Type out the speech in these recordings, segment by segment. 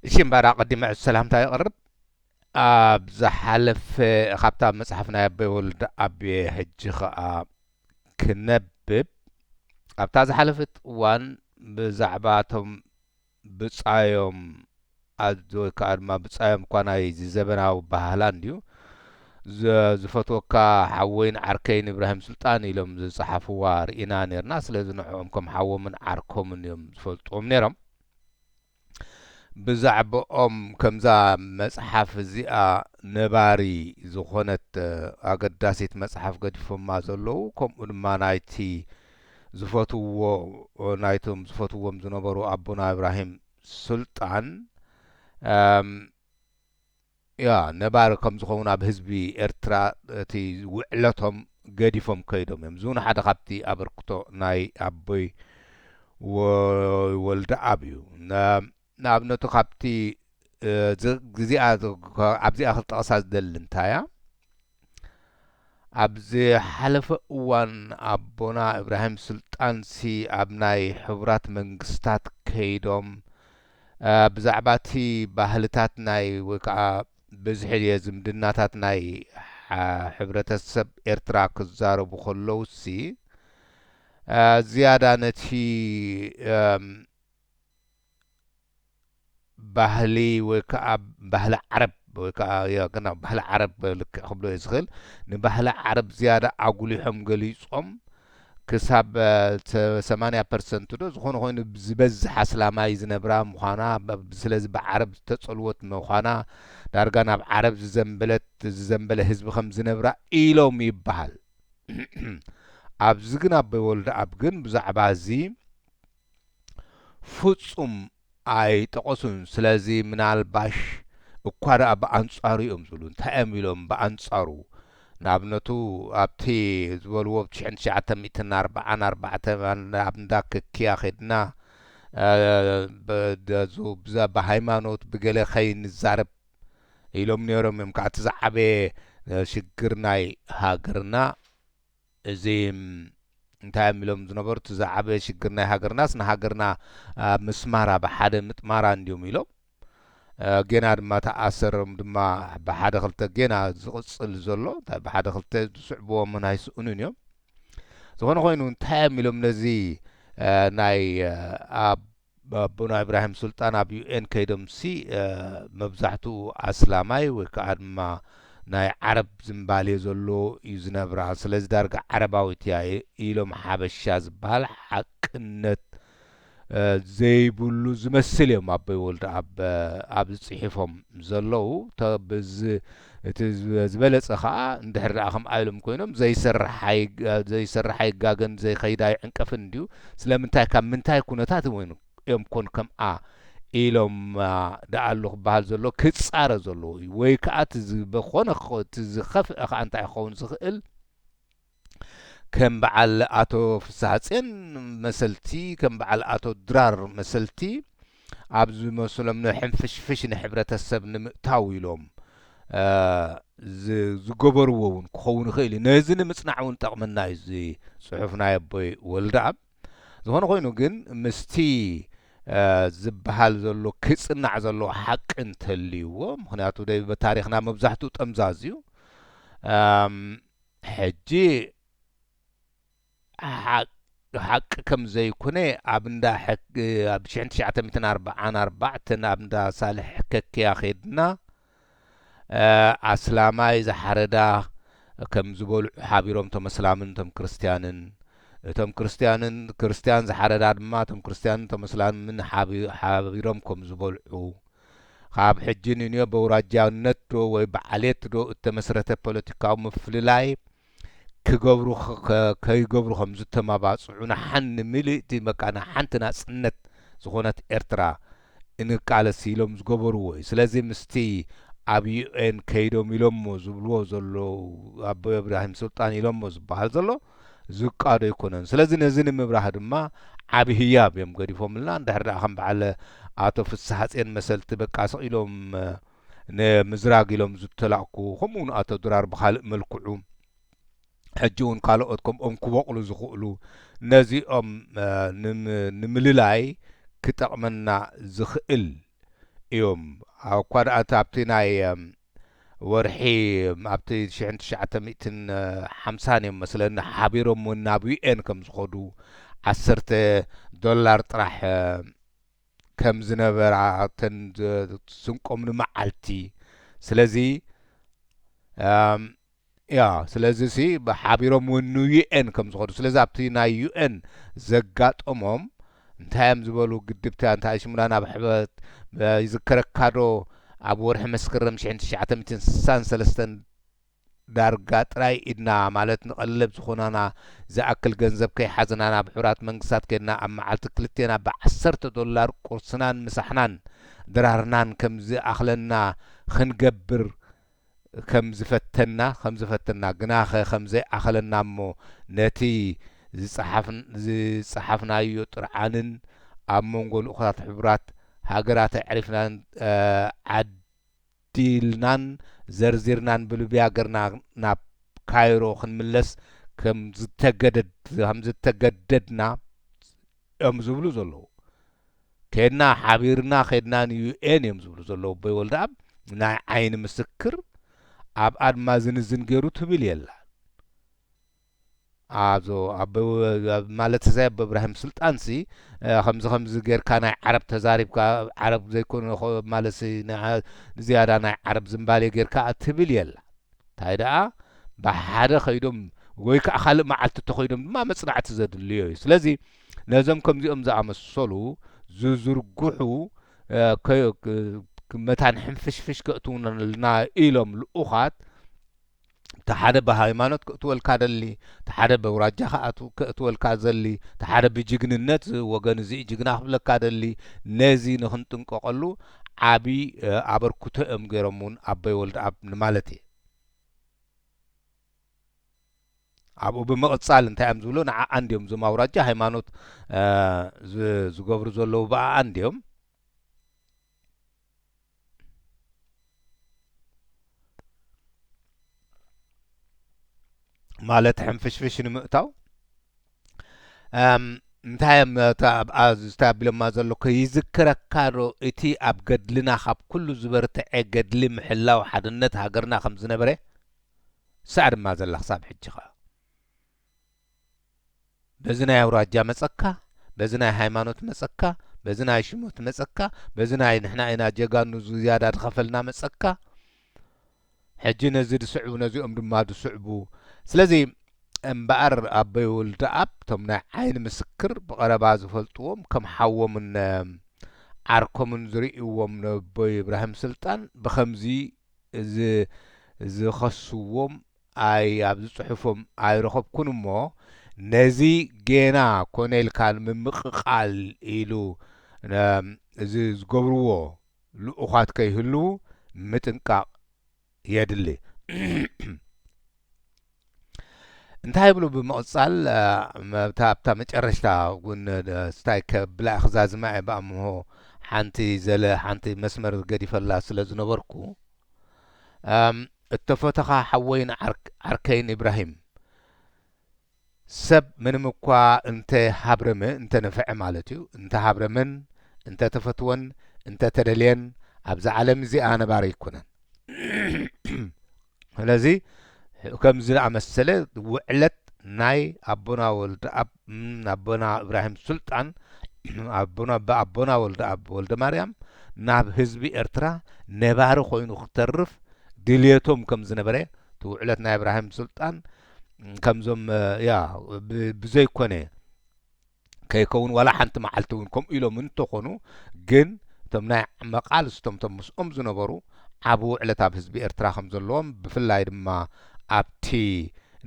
እሺ እምበኣር ኣቐዲመ ሰላምታ የቕርብ። ኣብ ዝሓለፈ ካብታ መጽሓፍ ናይ ኣቦይ ወልደኣብ ሕጂ ኸኣ ክነብብ። ኣብታ ዝሓለፈት እዋን ብዛዕባ እቶም ብጻዮም ኣድ-፣ ወይ ከኣ ድማ ብጻዮም እኳ ናይዚ ዘበናዊ ባህላ እንድዩ ዝ-፣ ዝፈትወካ ሓወይን ዓርከይን ኢብራሂም ሱልጣን ኢሎም ዝጸሓፍዋ ርኢና ኔርና። ስለዚ ንዕኦም ከም ሓዎምን ዓርኮምን እዮም ዝፈልጥዎም ኔሮም። ብዛዕባኦም ከምዛ መጽሓፍ እዚኣ ነባሪ ዝኾነት፣ እ፣ ኣገዳሲት መጽሓፍ ገዲፎማ ዘለዉ፣ ከምኡ ድማ ናይቲ ዝፈትውዎ፣ ናይቶም ዝፈትዎም ዝነበሩ ኣቦና እብራሂም ሱልጣን፣ እም፣ ያ፣ ነባሪ ከም ዝኸውን ኣብ ህዝቢ ኤርትራ እቲ ውዕለቶም ገዲፎም ከይዶም እዮም። እዚ እውን ሓደ ካብቲ ኣበርክቶ ናይ ኣቦይ ወ-፣ ወልደኣብ እዩ። ነ-፣ ንኣብነቱ ካብቲ፣ እ፣ ዝ-፣ ግዜኣ ዝ-፣ ከ-፣ ኣብዚኣ ክጠቕሳ ዝደሊ እንታይ እያ? ኣብ ዝሓለፈ እዋን ኣቦና እብራሂም ሱልጣንሲ ኣብ ናይ ሕቡራት መንግስታት ከይዶም፣ እ፣ ብዛዕባ እቲ ባህልታት ናይ ወይ ከዓ ብዝሒ ዝምድናታት ናይ ሓ-፣ ሕብረተሰብ ኤርትራ ክዛረቡ ከለዉሲ፣ እ፣ ዝያዳ ነቲ፣ እም፣ ባህሊ ወይ ከዓ ባህሊ ዓረብ ወይ ከዓ፣ ያ፣ ግና ባህሊ ዓረብ ልክዕ ክብሎ እየ ዝኽእል። ንባህሊ ዓረብ ዝያዳ ኣጉሊሖም ገሊጾም ክሳብ፣ እ፣ ተ-፣ ሰማንያ ፐርሰንት ዶ ዝኾነ ኮይኑ ዝበዝሕ ኣስላማይ ዝነብራ ምዃና፣ ብ-፣ ስለዚ ብዓረብ ዝተጸልወት ምዃና፣ ዳርጋ ናብ ዓረብ ዝዘንበለት፣ ዝዘንበለ ህዝቢ ከም ዝነብራ ኢሎም ይበሃል። ኣብዚ ግን ኣቦይ ወልደኣብ ግን ብዛዕባ እዚ ፍጹም ኣይጠቐሱን። ስለዚ ምናልባሽ እኳ ደኣ ብኣንጻሩ እዮም ዝብሉ። እንታይ እዮም ኢሎም ብኣንጻሩ? ንኣብነቱ ኣብቲ ዝበልዎ ብ ትሽዓተ ሚእትን ኣርባዓን ኣርባዕተን ኣብ እንዳ ክክያ ኸድና፣ እ፣ ብ-፣ ደዙ ብዛ-፣ ብሃይማኖት ብገለ ከይንዛረብ ኢሎም ነይሮም እዮም። ከዓ እቲ ዝዓበየ፣ እ፣ ሽግር ናይ ሃገርና እዚ፣ ም፣ እንታይ እዮም ኢሎም ዝነበሩ? እቲ ዝዓበየ ሽግር ናይ ሃገርናስ ንሃገርና፣ አ፣ ምስማራ ብሓደ ምጥማራ እንድዮም ኢሎም። እ፣ ጌና ድማ ተኣሰሮም ድማ ብሓደ ክልተ ጌና ዝቕጽል ዘሎ፣ እንታይ ብሓደ ክልተ ዝስዕብዎም ኣይስእኑን እዮም። ዝኾነ ኮይኑ እንታይ እዮም ኢሎም ነዚ፣ እ፣ ናይ፣ እ፣ ኣብ ኣቦና ኢብራሂም ሱልጣን ኣብ ዩ ኤን ከይዶምሲ፣ እ፣ መብዛሕትኡ ኣስላማይ ወይ ከኣ ድማ ናይ ዓረብ ዝምባሌ ዘሎ እዩ ዝነብራ። ስለዚ ዳርጋ ዓረባዊት እያ ኢሎም ሓበሻ ዝበሃል ሓቅነት፣ እ፣ ዘይብሉ ዝመስል እዮም ኣቦይ ወልደኣብ፣ እ፣ ኣብዚ ጽሒፎም ዘለዉ። ተ-፣ ብዝ-፣ እቲ ዝበ-፣ ዝበለጸ ከኣ እንድሕር ደኣ ከምኣ ኢሎም ኮይኖም ዘይሰርሕ ኣይ-፣ ዘይሰርሕ ኣይጋገን ዘይኸይድ ኣይዕንቀፍን እንድዩ። ስለምንታይ ካብ ምንታይ ኩነታት ኮይኑ እዮም ኮን ከምኣ ኢሎም፣ አ፣ ደኣሉ ክበሃል ዘሎ ክጻረ ዘለዎ እዩ። ወይ ከኣ እቲ ዝበኾነ ኸ-፣ እቲ ዝኸፍአ ከኣ እንታይ ክኸውን ዝኽእል፣ ከም በዓል ኣቶ ፍስሃጽዮን መሰልቲ፣ ከም በዓል ኣቶ ድራር መሰልቲ ኣብ ዝመስሎም ንሕንፍሽፍሽ ንሕብረተሰብ ንምእታው ኢሎም፣ አ፣ ዝ-፣ ዝገበርዎ እውን ክኸውን ይኽእል እዩ። ነዚ ንምጽናዕ እውን ጠቕመና እዩ እዚ ጽሑፍ ናይ ኣቦይ ወልደኣብ። ዝኾነ ኮይኑ ግን ምስቲ፣ እ፣ ዝበሃል ዘሎ ክጽናዕ ዘለዎ ሓቂ እንተልይዎ፣ ምኽንያቱ ደይ-፣ በታሪኽና መብዛሕትኡ ጠምዛዝ እዩ። እም፣ ሕጂ ሓቅ-፣ ሓቂ ከም ዘይኩነ ኣብ እንዳ ሕግ-፣ ኣብ ሽሕን ትሽዓተ ሚእትን ኣርባዓን ኣርባዕተን ኣብ እንዳ ሳልሕ ከክያ ኸድና፣ እ፣ ኣስላማይ ዝሓረዳ ከም ዝበልዑ ሓቢሮም እቶም ኣስላምን እቶም ክርስትያንን፣ እቶም ክርስትያንን፣ ክርስትያን ዝሓረዳ ድማ እቶም ክርስትያንን እቶም ኣስላምን ሓቢ-፣ ሓቢሮም ከም ዝበልዑ፣ ካብ ሕጂ ንንዮ በውራጃነት ዶ ወይ ብዓሌት ዶ እተመስረተ ፖለቲካዊ ምፍልላይ ክገብሩ ኸ-፣ ከ-፣ ከይገብሩ ከም ዝተማባጽዑ፣ ንሓን ንምልእቲ፣ በቃ፣ ንሓንቲ ናጽነት ዝኾነት ኤርትራ እንቃለስ ኢሎም ዝገበርዎ እዩ። ስለዚ ምስቲ ኣብ ዩ ኤን ከይዶም ኢሎሞ ዝብልዎ ዘለዉ፣ ኣቦ እብራሂም ሱልጣን ኢሎሞ ዝበሃል ዘሎ ዝቃዶ ኣይኮነን። ስለዚ ነዚ ንምብራህ ድማ ዓቢ ህያብ እዮም ገዲፎምልና። እንድሕር ደኣ ከም በዓል ኣቶ ፍስሃጽዮን መሰልቲ በቃ ስቕ ኢሎም ንምዝራግ ኢሎም ዝተላእኩ፣ ከምኡ እውን ኣቶ ድራር ብኻልእ መልክዑ፣ ሕጂ እውን ካልኦት ከምኦም ክበቕሉ ዝኽእሉ፣ ነዚኦም፣ እ፣ ንም-፣ ንምልላይ ክጠቕመና ዝኽእል እዮም። እኳ ደኣ ኣብቲ ናይ ወርሒ ኣብቲ ሽሕን ትሽዓተ ሚእትን ሓምሳን እዮም መስለኒ ሓቢሮም እውን ናብ ዩ ኤን ከም ዝኸዱ፣ ዓሰርተ ዶላር ጥራሕ ከም ዝነበራ እተን ስንቆም ንመዓልቲ። ስለዚ ያ ስለዚ ሲ ሓቢሮም እውን ን ዩ ኤን ከም ዝኸዱ። ስለዚ ኣብቲ ናይ ዩ ኤን ዘጋጠሞም እንታይ እዮም ዝበሉ ግድብታ እንታይ ሽሙና ናብ ሕበት ይዝከረካ ዶ? ኣብ ወርሒ መስከረም ሽሕን ትሽዓተ ሚእትን ስሳን ሰለስተን ዳርጋ ጥራይ ኢድና ማለት ንቐለብ ዝኾናና ዝኣክል ገንዘብ ከይሓዝና ናብ ሕቡራት መንግስታት ከድና ኣብ መዓልቲ ክልቴና ብዓሰርተ ዶላር ቁርስናን ምሳሕናን ድራርናን ከም ዝኣኽለና ክንገብር ከም ዝፈተና ከም ዝፈተና ግናኸ ከም ዘይኣኸለና እሞ ነቲ ዝጸሓፍናዮ ጥርዓንን ኣብ መንጎ ልኡኻት ሕቡራት ሃገራት ኣዕሪፍናን ዓዲልናን ዘርዚርናን ብልብያ ገርና ናብ ካይሮ ክንምለስ ከም ዝተገደድና እዮም ዝብሉ ዘለዉ። ከድና ሓቢርና ከድና ንዩ ኤን እዮም ዝብሉ ዘለዉ። ኣቦይ ወልደኣብ ናይ ዓይኒ ምስክር ኣብኣ ድማ ዝንዝን ገይሩ ትብል የላን። ኣብዞ ኣቦ ማለት እዛ ኣቦ እብራሂም ስልጣንሲ ከምዚ ከምዚ ጌርካ ናይ ዓረብ ተዛሪብካ ዓረብ ዘይኮነ ማለትሲ ዝያዳ ናይ ዓረብ ዝምባሌ ጌርካ ትብል የላ። እንታይ ደኣ ብሓደ ከይዶም ወይ ከዓ ካልእ መዓልቲ ተኸይዶም ድማ መጽናዕቲ ዘድልዮ እዩ። ስለዚ ነዞም ከምዚኦም ዝኣመሰሉ ዝዝርግሑ መታን ሕንፍሽፍሽ ከእትውናልና ኢሎም ልኡኻት እቲ ሓደ ብሃይማኖት ክእትወልካ ደሊ፣ እቲ ሓደ በውራጃ ከእትወልካ ዘሊ፣ እቲ ሓደ ብጅግንነት ወገን እዚ ጅግና ክብለካ ደሊ፣ ነዚ ንክንጥንቀቐሉ ዓቢ ኣበርክቶ እዮም ገይሮም እውን ኣቦይ ወልደኣብ ንማለት እየ። ኣብኡ ብምቕጻል እንታይ እዮም ዝብሉ ንዓኣ እንድዮም እዞም ኣውራጃ ሃይማኖት ዝገብሩ ዘለዉ ብኣኣ እንድዮም። ማለት ሕንፍሽፍሽ ንምእታው እንታይ እዮም ኣብኣ ዝስታይ ኣቢሎማ ዘሎ ከይዝክረካ ዶ እቲ ኣብ ገድልና ካብ ኩሉ ዝበርትዐ ገድሊ ምሕላው ሓድነት ሃገርና ከም ዝነበረ ሳዕ ድማ ዘላ ክሳብ ሕጂ ኸ በዚ ናይ ኣውራጃ መጸካ፣ በዚ ናይ ሃይማኖት መጸካ፣ በዚ ናይ ሽሞት መጸካ፣ በዚ ናይ ንሕና ኢና ጀጋኑ ዝያዳ ዝኸፈልና መጸካ። ሕጂ ነዚ ድስዕቡ ነዚኦም ድማ ድስዕቡ። ስለዚ እምበኣር ኣቦይ ወልደኣብ እቶም ናይ ዓይኒ ምስክር ብቐረባ ዝፈልጥዎም ከም ሓዎምን ዓርኮምን ዝርእይዎም ነቦይ እብራሂም ስልጣን ብኸምዚ ዝኸስዎም ኣይ ኣብዚ ጽሑፎም ኣይረኸብኩን እሞ ነዚ ጌና ኮነ ኢልካ ንምምቕቓል ኢሉ እዚ ዝገብርዎ ልኡኻት ከይህልዉ ምጥንቃቕ የድሊ። እንታይ ይብሉ ብምቕጻል ኣብታ መጨረሽታ እውን ስታይ ከብላ ክዛዝማ እየ ብኣምሆ ሓንቲ ዘለ ሓንቲ መስመር ገዲፈላ ስለ ዝነበርኩ እተፈተኻ ሓወይን ዓርከይን ኢብራሂም ሰብ ምንም እኳ እንተ ሃብረመ እንተ ነፍዐ ማለት እዩ እንተ ሃብረመን እንተ ተፈትወን እንተ ተደልየን ኣብዚ ዓለም እዚኣ ነባሪ ኣይኮነን። ስለዚ ከምዚ ዝኣመሰለ ውዕለት ናይ ኣቦና ወልደ ኣብ ኣቦና እብራሂም ሱልጣን ኣቦና ብኣቦና ወልደ ኣብ ወልደ ማርያም ናብ ህዝቢ ኤርትራ ነባሪ ኮይኑ ክተርፍ ድልየቶም ከም ዝነበረ እቲ ውዕለት ናይ እብራሂም ሱልጣን ከምዞም ያ ብዘይኮነ ከይከውን ዋላ ሓንቲ መዓልቲ እውን ከምኡ ኢሎም እንተኾኑ ግን እቶም ናይ መቓልስቶም እቶም ምስኦም ዝነበሩ ዓቢ ውዕለት ኣብ ህዝቢ ኤርትራ ከም ዘለዎም ብፍላይ ድማ ኣብቲ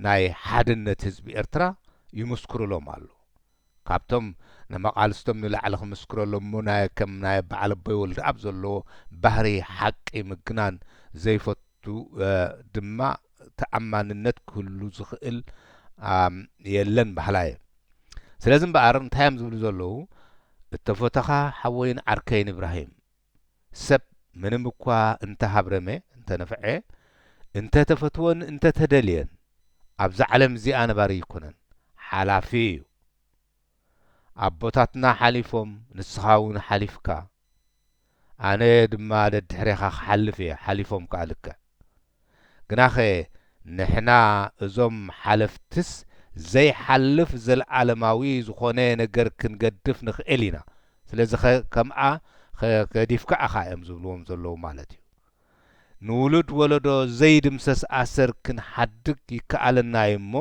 ናይ ሓድነት ህዝቢ ኤርትራ ይምስክሩሎም ኣለዉ። ካብቶም ንመቓልስቶም ንላዕሊ ክምስክረሎም እሞ ናይ ከም ናይ በዓል ኣቦይ ወልደኣብ ዘለዎ ባህሪ ሓቂ ምግናን ዘይፈቱ ድማ ተኣማንነት ክህሉ ዝኽእል የለን በሃላይ እየ። ስለዚ እምበኣር እንታይ እዮም ዝብሉ ዘለዉ? እተፈተኻ ሓወይን ዓርከይን እብራሂም ሰብ ምንም እኳ እንተሃብረመ እንተነፍዐ እንተተፈትወን እንተተደልየን ኣብዛ ዓለም እዚኣ ነባሪ ኣይኮነን፣ ሓላፊ እዩ። ኣቦታትና ሓሊፎም ንስኻ እውን ሓሊፍካ ኣነ ድማ ደድሕሬኻ ክሓልፍ እየ፣ ሓሊፎም ከኣ ልክዕ። ግናኸ ንሕና እዞም ሓለፍትስ ዘይሓልፍ ዘለዓለማዊ ዝኾነ ነገር ክንገድፍ ንኽእል ኢና። ስለዚ ኸ-፣ ከምኣ ኸ-፣ ገዲፍካ ኢኻ እዮም ዝብልዎም ዘለዉ ማለት እዩ። ንውሉድ ወለዶ ዘይድምሰስ ኣሰር ክንሓድግ ይከኣለና እዩ እሞ፣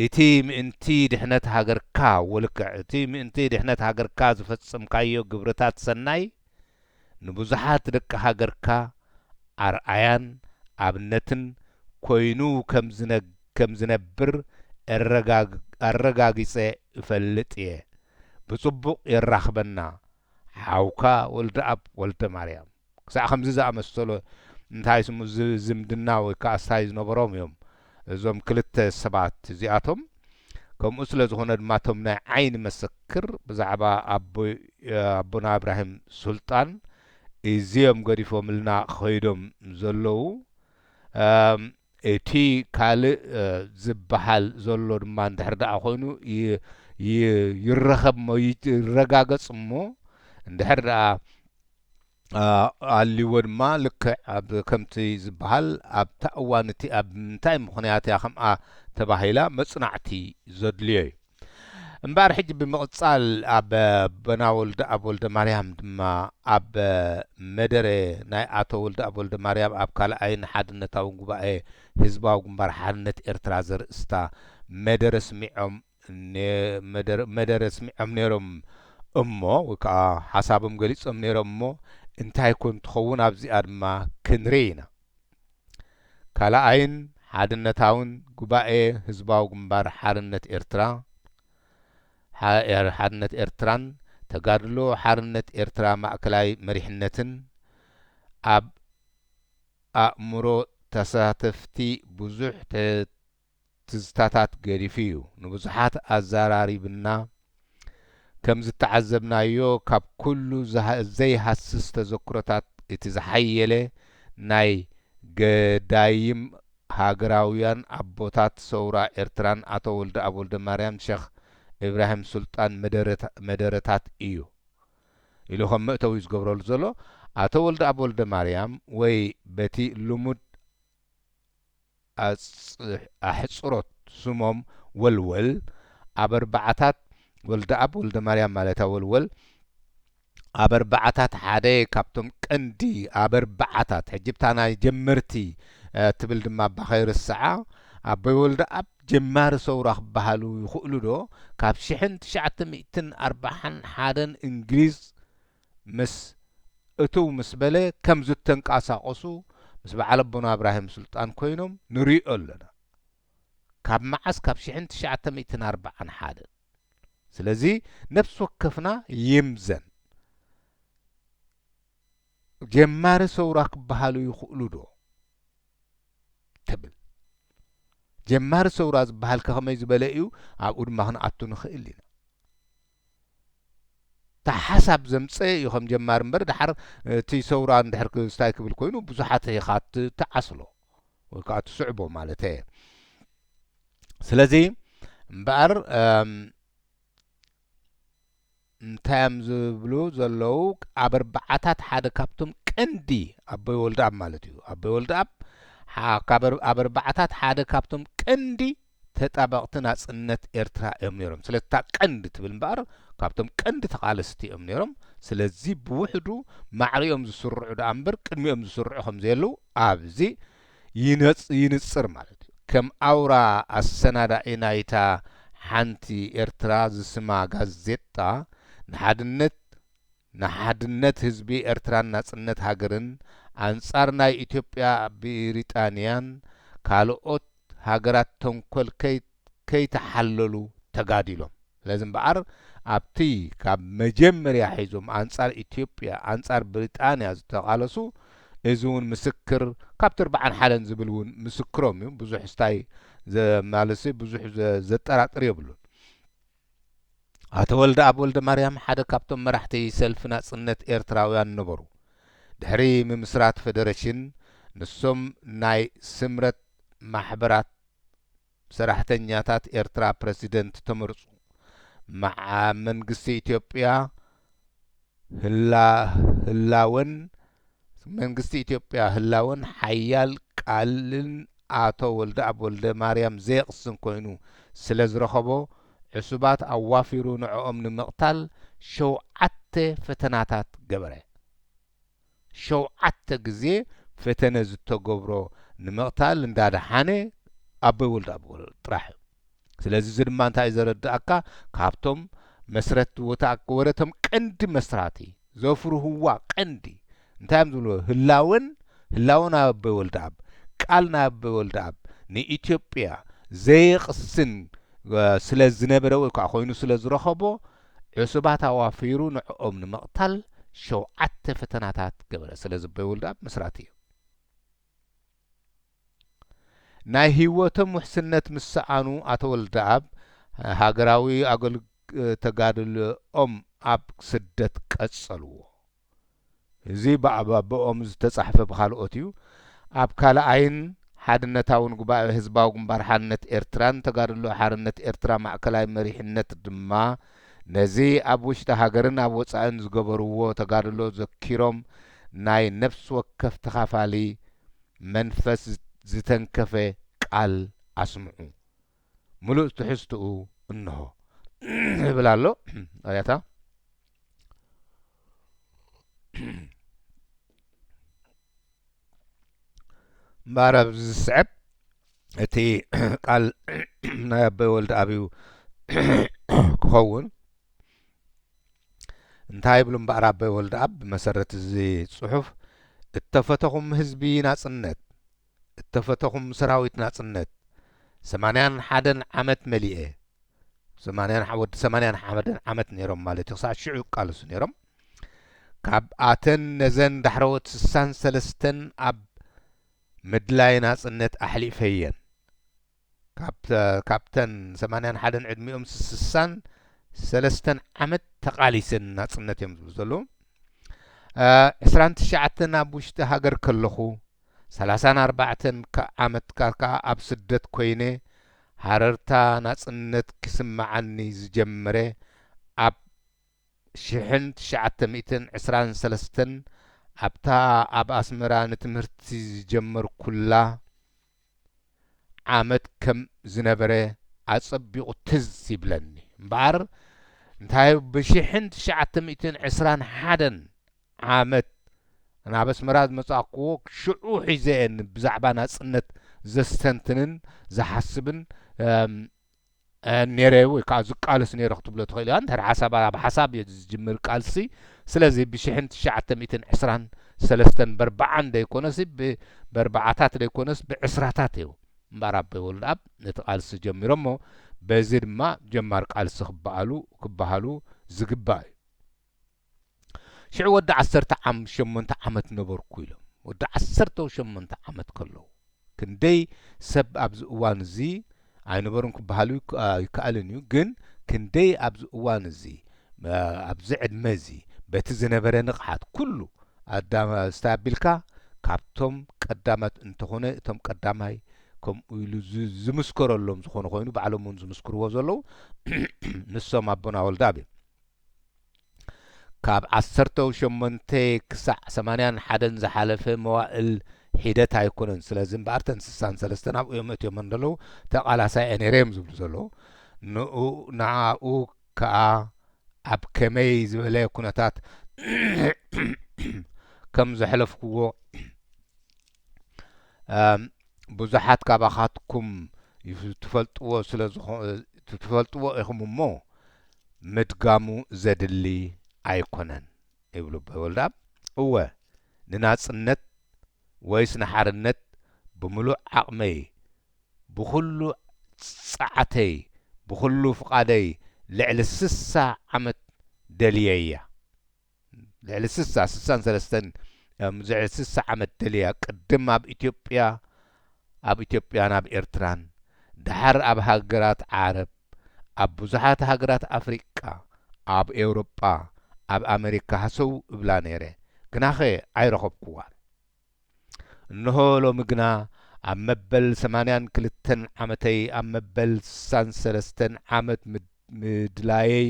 እቲ ምእንቲ ድሕነት ሃገርካ ወልክዕ፣ እቲ ምእንቲ ድሕነት ሃገርካ ዝፈጸምካዮ ግብርታት ሰናይ፣ ንብዙሓት ደቂ ሃገርካ ኣርኣያን ኣብነትን ኮይኑ ከም ዝነ-፣ ከም ዝነብር ኣረጋግ-፣ ኣረጋጊጸ እፈልጥ እየ። ብጽቡቕ የራኽበና። ሓውካ ወልደኣብ ወልደማርያም። ክሳዕ ከምዚ ዝኣመሰሎ እንታይ ስሙ ዝ-፣ ዝምድና ወይ ከኣ ስታይ ዝነበሮም እዮም እዞም ክልተ ሰባት እዚኣቶም። ከምኡ ስለ ዝኾነ ድማ እቶም ናይ ዓይኒ መሰክር ብዛዕባ ኣቦይ-፣ ኣቦና እብራሂም ሱልጣን እዚኦም ገዲፎምልና ኸይዶም ዘለዉ። እም፣ እቲ ካልእ፣ እ፣ ዝበሃል ዘሎ ድማ እንድሕር ደኣ ኮይኑ ይ-፣ ይ-፣ ይረኸብ እሞ ይ-፣ ይረጋገጽ እሞ እንድሕር ደኣ፣ እ፣ ኣልዎ ድማ ልክዕ ኣብ ከምቲ ዝበሃል ኣብታ እዋን እቲ ኣብ ምንታይ ምኽንያት እያ ከምኣ ተባሂላ መጽናዕቲ ዘድልዮ እዩ። እምበኣር ሕጂ ብምቕጻል ኣብ ኣቦና ወልደኣብ ወልደማርያም ድማ ኣብ መደረ ናይ ኣቶ ወልደኣብ ወልደማርያም ኣብ ካልኣይን ሓድነታውን ጉባኤ ህዝባዊ ግንባር ሓርነት ኤርትራ ዘርእስታ መደረ ስሚዖም ነ-፣ መደረ፣ መደረ ስሚዖም ነይሮም እሞ፣ ወይ ከኣ ሓሳቦም ገሊጾም ነይሮም እሞ፣ እንታይ ኮን ትኸውን ኣብዚኣ ድማ ክንርኢ ኢና። ካልኣይን ሓድነታውን ጉባኤ ህዝባዊ ግንባር ሓርነት ኤርትራ፣ ሓ-፣ ኤር-፣ ሓርነት ኤርትራን ተጋድሎ ሓርነት ኤርትራ ማእከላይ መሪሕነትን ኣብ ኣእምሮ ተሳተፍቲ ብዙሕ ተ-፣ ትዝታታት ገዲፉ እዩ። ንብዙሓት ኣዘራሪብና። ከም ዝተዓዘብናዮ፣ ካብ ኩሉ ዝሃ-፣ ዘይሃስስ ተዘክሮታት እቲ ዝሓየለ ናይ ገዳይም ሃገራውያን ኣቦታት ሰውራ ኤርትራን ኣቶ ወልደኣብ ወልደማርያም ሸኽ ኢብራሂም ሱልጣን መደረታ-፣ መደረታት እዩ ኢሉ ከም መእተዊ እዩ ዝገብረሉ ዘሎ። ኣቶ ወልደኣብ ወልደማርያም ወይ በቲ ልሙድ ኣጽ-፣ ኣሕጽሮት ስሞም ወልወል ኣብ ኣርባዓታት፣ ወልደኣብ ወልደማርያም ማለታ ወልወል ኣብ ኣርባዓታት ሓደ ካብቶም ቀንዲ ኣብ ኣርባዓታት፣ ሕጂ ብታ ናይ ጀመርቲ፣ እ፣ ትብል ድማ እባ ከይርስዓ፣ ኣቦይ ወልደኣብ ጀማሪ ሰውራ ክበሃሉ ይኽእሉ ዶ? ካብ ሽሕን ትሽዓተ ሚእትን ኣርባዓን ሓደን እንግሊዝ ምስ እትው ምስ በለ ከም ዝተንቀሳቐሱ ምስ በዓል ኣቦና እብራሂም ሱልጣን ኮይኖም ንሪኦ ኣለና። ካብ መዓስ? ካብ ሽሕን ትሽዓተ ሚእትን ኣርባዓን ሓደን። ስለዚ ነፍሲ ወከፍና ይምዘን። ጀማሪ ሰውራ ክበሃሉ ይኽእሉ ዶ ትብል? ጀማሪ ሰውራ ዝበሃል ከ ከመይ ዝበለ እዩ? ኣብኡ ድማ ክንኣቱ ንኽእል ኢና። እታ ሓሳብ ዘምጸ እዩ ከም ጀማሪ እምበር፣ ደሓር እቲ ሰውራ እንድሕር ክ-፣ ስታይ ክብል ኮይኑ ብዙሓት ኢኻ ት-፣ ትዓስሎ ወይ ከኣ ትስዕቦ ማለት እየ። ስለዚ እምበኣር፣ እም፣ እንታይ እዮም ዝብሉ ዘለዉ? ኣብ ኣርባዓታት ሓደ ካብቶም ቀንዲ ኣቦይ ወልደኣብ ማለት እዩ። ኣቦይ ወልደኣብ ሓ-፣ ካብ ኣር-፣ ኣብ ኣርባዓታት ሓደ ካብቶም ቀንዲ ተጣበቕቲ ናጽነት ኤርትራ እዮም ነይሮም። ስለዚ እታ ቀንዲ ትብል እምበኣር፣ ካብቶም ቀንዲ ተቓለስቲ እዮም ነይሮም። ስለዚ ብውሕዱ ማዕሪኦም ዝስርዑ ደኣ እምበር ቅድሚኦም ዝስርዑ ከም ዘየለዉ ኣብዚ ይነጽ-፣ ይንጽር ማለት እዩ። ከም ኣውራ ኣሰናዳኢ ናይታ ሓንቲ ኤርትራ ዝስማ ጋዜጣ፣ ንሓድነት፣ ንሓድነት ህዝቢ ኤርትራን ናጽነት ሃገርን፣ ኣንጻር ናይ ኢትዮጵያ፣ ብሪጣንያን ካልኦት ሃገራት ተንኮል ከይ-፣ ከይተሓለሉ ተጋዲሎም። ስለዚ እምበኣር ኣብቲ ካብ መጀመርያ ሒዞም ኣንጻር ኢትዮጵያ፣ ኣንጻር ብሪጣንያ ዝተቓለሱ፣ እዚ እውን ምስክር ካብቲ ኣርባዓን ሓደን ዝብል እውን ምስክሮም እዩ። ብዙሕ ስታይ ዘ-፣ ማለትሲ ብዙሕ ዘ-፣ ዘጠራጥር የብሉን። ኣቶ ወልደኣብ ወልደማርያም ሓደ ካብቶም መራሕቲ ሰልፊ ናጽነት ኤርትራውያን ነበሩ። ድሕሪ ምምስራት ፈደረሽን፣ ንሶም ናይ ስምረት ማሕበራት ሰራሕተኛታት ኤርትራ ፕረሲደንት ተመርጹ። መዓ-፣ መንግስቲ ኢትዮጵያ ህላ-፣ ህላወን መንግስቲ ኢትዮጵያ ህላወን ሓያል ቃልን ኣቶ ወልደኣብ ወልደማርያም ዘየቕስን ኮይኑ ስለ ዝረኸቦ፣ ዕሱባት ኣዋፊሩ ንዕኦም ንምቕታል ሸውዓተ ፈተናታት ገበረ። ሸውዓተ ግዜ ፈተነ ዝተገብሮ ንምቕታል እንዳደሓነ ኣቦይ ወልደኣብ ጥራሕ እዩ። ስለዚ እዚ ድማ እንታይ እዩ ዘረድኣካ? ካብቶም መስረቲ ወታ-፣ ወረቶም ቀንዲ መስራቲ ዘፍርህዋ ቀንዲ እንታይ እዮም ዝብሉ? ህላወን፣ ህላወ ናይ ኣቦይ ወልደኣብ፣ ቃል ናይ ኣቦይ ወልደኣብ ንኢትዮጵያ ዘየቕስን፣ እ፣ ስለ ዝነበረ ወይ ከዓ ኮይኑ ስለ ዝረኸቦ፣ ዕሱባት ኣዋፊሩ ንዕኦም ንምቕታል ሸውዓተ ፈተናታት ገበረ። ስለዚ ኣቦይ ወልደኣብ መስራቲ እዩ። ናይ ህይወቶም ውሕስነት ምስ ሰኣኑ፣ ኣቶ ወልደኣብ ሃገራዊ ኣገልግ-፣ ተጋድሎኦም ኣብ ስደት ቀጸልዎ። እዚ ብኣባብኦም ዝተጻሕፈ ብኻልኦት እዩ። ኣብ ካልኣይን ሓድነታውን ጉባኤ ህዝባዊ ግንባር ሓርነት ኤርትራን ተጋድሎ ሓርነት ኤርትራ ማእከላይ መሪሕነት ድማ፣ ነዚ ኣብ ውሽጢ ሃገርን ኣብ ወጻእን ዝገበርዎ ተጋድሎ ዘኪሮም፣ ናይ ነፍሲ ወከፍ ተኻፋሊ መንፈስ ዝተንከፈ ቃል ኣስምዑ። ምሉእ ትሕዝትኡ እንሆ። ይብል ኣሎ። ኣያታ እምበኣር ኣብዚ ዝስዕብ እቲ ቃል ናይ ኣቦይ ወልደኣብ እዩ ክኸውን። እንታይ ይብሉ እምበኣር ኣቦይ ወልደኣብ ብመሰረት እዚ ጽሑፍ? "እተፈተኹም ህዝቢ ናጽነት፣ እተፈተኹም ሰራዊት ናጽነት፣ ሰማንያን ሓደን ዓመት መሊኤ።" ሰማንያን፣ ወዲ ሰማንያን ሓደን ዓመት ነይሮም ማለት እዩ። ክሳዕ ሽዑ ይቃለሱ ነይሮም። "ካብ ኣተን ነዘን ዳሕረዎት ስሳን ሰለስተን ኣብ ምድላይ ናጽነት ኣሕሊፈየን።" ካብ፣ ካብተን ሰማንያን ሓደን ዕድሚኦም ስሳን ሰለስተን ዓመት ተቓሊሰን ናጽነት እዮም ዝብሉ ዘለዉ። እ፣ ዕስራን ትሽዓተን ኣብ ውሽጢ ሃገር ከለኹ፣ ሰላሳን ኣርባዕተን ከ-፣ ዓመት ከ-፣ ከኣ ኣብ ስደት ኮይነ፣ ሃረርታ ናጽነት ክስምዓኒ ዝጀመረ ኣብ ሽሕን ትሽዓተ ሚእትን ዕስራን ሰለስተን ኣብታ ኣብ ኣስመራ ንትምህርቲ ዝጀመርኩላ ዓመት ከም ዝነበረ ኣጸቢቑ ትዝ ይብለኒ። እምበኣር፣ እንታይ ብሽሕን ትሽዓተ ሚእትን ዕስራን ሓደን ዓመት ናብ ኣስመራ ዝመጻእኩዎ፣ ሽዑ ሒዘ እየ ብዛዕባ ናጽነት ዘስተንትንን ዝሓስብን፣ እም፣ እ፣ ነይረ ወይ ከዓ ዝቃለስ ነይረ ክትብሎ ትኽእል ኢኻ። እንድሕር ሓሳብ ኣብ ሓሳብ እዩ ዝጅምር ቃልሲ። ስለዚ ብሽሕን ትሽዓተ ሚእትን ዕስራን ሰለስተን በርባዓን ደይኮነሲ፣ ብ-፣ በርባዓታት ደይኮነስ ብዕስራታት እዩ እምበኣር ኣቦይ ወልደኣብ ነቲ ቃልሲ ጀሚሮሞ፣ በዚ ድማ ጀማር ቃልሲ ክበኣሉ፣ ክበሃሉ ዝግባእ እዩ። ሽዑ ወዲ ዓሰርተ ዓም-፣ ሸሞንተ ዓመት ነበርኩ ኢሎም። ወዲ ዓሰርተ ሸሞንተ ዓመት ከለዉ፣ ክንደይ ሰብ ኣብዚ እዋን እዚ ኣይነበሩን ክበሃሉ ይክ-፣ ኣ፣ ይከኣልን እዩ። ግን ክንደይ ኣብዚ እዋን እዚ፣ ኣ፣ ኣብዚ ዕድመ እዚ፣ በቲ ዝነበረ ንቕሓት ኩሉ ኣዳማ-፣ ስታይ ኣቢልካ፣ ካብቶም ቀዳማት እንተኾነ፣ እቶም ቀዳማይ ከምኡ ኢሉ ዝ-፣ ዝምስከረሎም ዝኾነ ኮይኑ፣ ባዕሎም እውን ዝምስክርዎ ዘለዉ፣ ንሶም ኣቦና ወልደኣብ እዮም። ካብ ዓሰርተ ሸሞንተ ክሳዕ ሰማንያን ሓደን ዝሓለፈ መዋእል ሒደት ኣይኮነን። ስለዚ እምበኣር፣ እተን ስሳን ሰለስተን ኣብኡ እዮም ኣትዮም ዘለዉ፣ ተቓላሳይ እየ ነይረ እዮም ዝብሉ ዘለዉ። ንኡ-፣ ንኣኡ ከኣ ኣብ ከመይ ዝበለ ኩነታት ከም ዘሕለፍኩዎ፣ ኣም፣ ብዙሓት ካባኻትኩም ይፍ-፣ ትፈልጥዎ ስለ ዝኾ-፣ ትፈልጥዎ ኢኹም እሞ፣ ምድጋሙ ዘድሊ ኣይኮነን ይብሉ ኣቦይ ወልደኣብ። እወ፣ ንናጽነት ወይስ ንሓርነት ብምሉእ ዓቕመይ፣ ብኹሉ ጸዓተይ፣ ብኹሉ ፍቓደይ ልዕሊ ስሳ ዓመት ደልየያ። ልዕሊ ስሳ፣ ስሳን ሰለስተን፣ እም፣ ልዕሊ ስሳ ዓመት ደልያ፣ ቅድም ኣብ ኢትዮጵያ፣ ኣብ ኢትዮጵያን ኣብ ኤርትራን፣ ደሓር ኣብ ሃገራት ዓረብ፣ ኣብ ብዙሓት ሃገራት ኣፍሪቃ፣ ኣብ ኤውሮጳ፣ ኣብ ኣመሪካ ሃሰው እብላ ነይረ። ግናኸ ኣይረኸብኩዋን። እንሆ ሎሚ ግና ኣብ መበል ሰማንያን ክልተን ዓመተይ፣ ኣብ መበል ስሳን ሰለስተን ዓመት ምድ-፣ ምድላየይ፣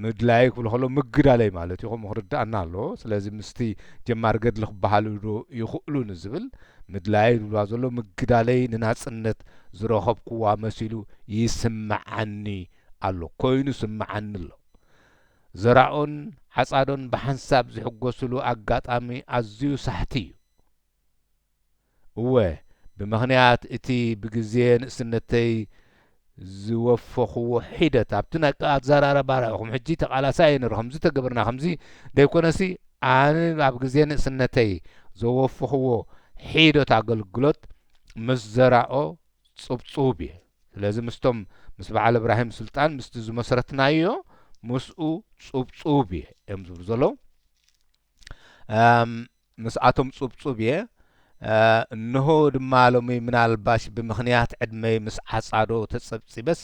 ምድላይ ክብል ከሎ ምግዳለይ ማለት እዩ፣ ከምኡ ክርዳኣና ኣለዎ። ስለዚ ምስቲ ጀማሪ ገድሊ ክበሃሉ ዶ ይኽእሉ ንዝብል፣ ምድላይ ዝብልዋ ዘሎ ምግዳለይ ንናጽነት ዝረኸብኩዋ መሲሉ ይስምዓኒ ኣሎ፣ ኮይኑ ይስምዓኒ ኣሎ። ዘራኦን ዓጻዶን ብሓንሳብ ዝሕጎስሉ ኣጋጣሚ ኣዝዩ ሳሕቲ እዩ። እወ፣ ብምኽንያት እቲ ብግዜ ንእስነተይ ዝወፈኽዎ ሒደት፣ ኣብቲ ናይ ኣዘራርባ ርኢኹም፣ ሕጂ ተቓላሳይ እየ ነይሩ፣ ከምዚ ተገበርና፣ ከምዚ ደይኮነሲ፣ ኣነ ኣብ ግዜ ንእስነተይ ዘወፈኽዎ ሒደት ኣገልግሎት ምስ ዘራኦ ጽብጹብ እየ። ስለዚ ምስቶም፣ ምስ በዓል እብራሂም ሱልጣን ምስቲ ዝመሰረትናዮ ምስኡ ጽብጹብ እየ እዮም ዝብሉ ዘለዉ። ኣም፣ ምስኣቶም ጽብጹብ እየ። እ፣ እንሆ ድማ ሎሚ ምናልባሽ ብምኽንያት ዕድመይ ምስ ዓጻዶ ተጸብጺበስ